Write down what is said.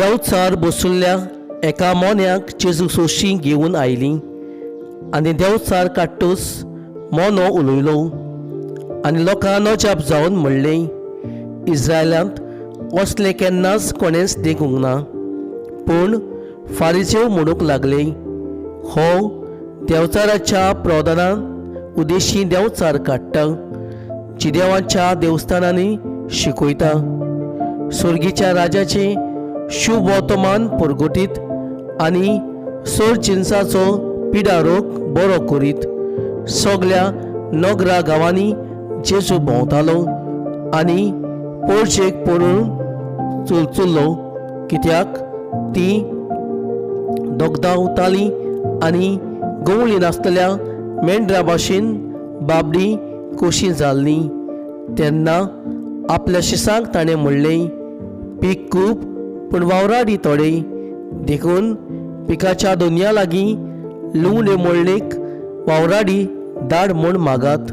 देंवचार बसुल्ल्या एका मोन्याक जेजू सोशीं घेवन आयलीं आनी देंवचार काडटूच मोनो उलयलो आनी लोकांक अजाप जावन म्हणलें, इस्रायलांत असलें केन्नाच कोणेंच देखूंक ना. पूण फारिजेव म्हणूंक लागले, हो देंवचाराच्या प्रधानान उदेशी देंवचार काडटा, जिदेवांच्या देवस्थानांनी शिकयता. सोर्गीच्या राजाचें शुभ वर्तमान परगटीत आनी सोर जिनसाचो पिडारोग बरो करीत सगल्या नगरा गांवांनी जेजू भोंवतालो आनी पोरचेक पळोवन चुलचुल्लो, कित्याक ती दोगदावताली आनी गवळी नासतल्या मेंढरा भाशेन बाबडी कशी जाल्ली. तेन्ना आपल्या शिसांक ताणें म्हणलें, पीक खूब पूण वावराडी थोडे, देखून पिकाच्या दोनया लागीं लुवणे मोडलेक वावराडी धाड म्हूण मागात.